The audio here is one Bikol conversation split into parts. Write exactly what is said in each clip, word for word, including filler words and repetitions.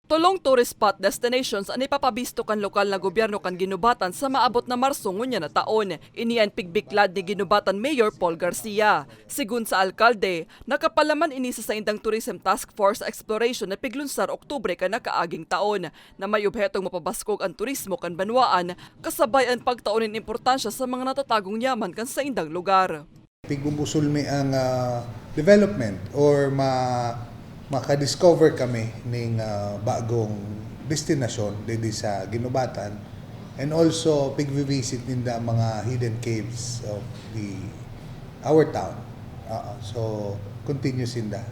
Tolong tourist spot destinations an ipapabisto kan lokal na gobyerno kan Guinobatan sa maabot na Marso ngunyan na taon. Ini an pigbiklad ni Guinobatan Mayor Paul Garcia. Sigun sa alkalde, nakapalaman ini sa saindang Tourism Task Force sa exploration na piglunsar Oktubre kan nakaaging taon, na may obhetong mapabaskog an turismo kan banwaan, kasabay an pagtao nin importansya sa mga natatagong yaman kan saindang lugar. Pigbubusolmi ang, ah, development or ma-, makadiscover kami ning, ah, bagong destinasyon didi sa Guinobatan, and also pigvi-visit ninda ang mga hidden caves of the, our town. Ah, so, continuous sinda.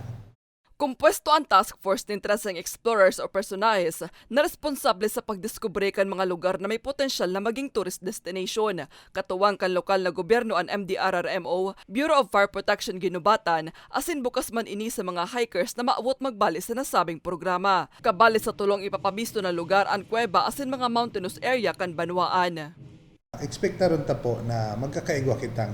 Kompuesto an task force nin trese explorers o personahes na responsable sa pagdiskubre kan mga lugar na may potensyal na maging tourist destination. Katuwang kan lokal na gobyerno an M D R R M O, Bureau of Fire Protection Guinobatan, asin bukas man ini sa mga hikers na maawot magbali sa nasabing programa. Kabali sa tolong ipapabisto na lugar an kuweba asin mga mountainous area kan banwaan. Ekspektaron ta po na magkakaigwa kitang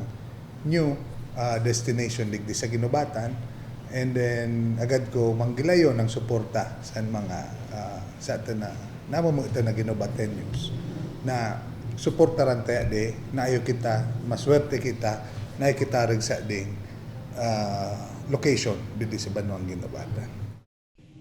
new, ah, destination digdi sa Guinobatan, and then agad ko manggilayon ang suporta sa mga, ah, sa atin na namumutan na Guinobateños na suportaran ta di na ayo kita, maswerte kita na ikitarag sa ding, ah, location digdi sa Banwang Guinobatan.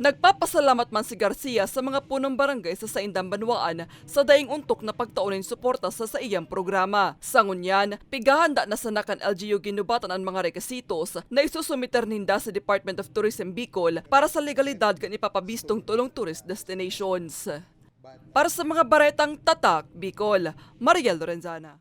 Nagpapasalamat man si Garcia sa mga punong barangay sa saindang banwaan sa daing ontok na pagtao nin suporta sa saiyang programa. Sa ngunyan, pighahanda na sana kan L G U Guinobatan an mga rekisitos na isusumiter ninda sa Department of Tourism Bicol para sa legalidad kan ipapabistong tolong tourist destinations. Para sa mga baretang Tatak Bicol, Mariel Lorenzana.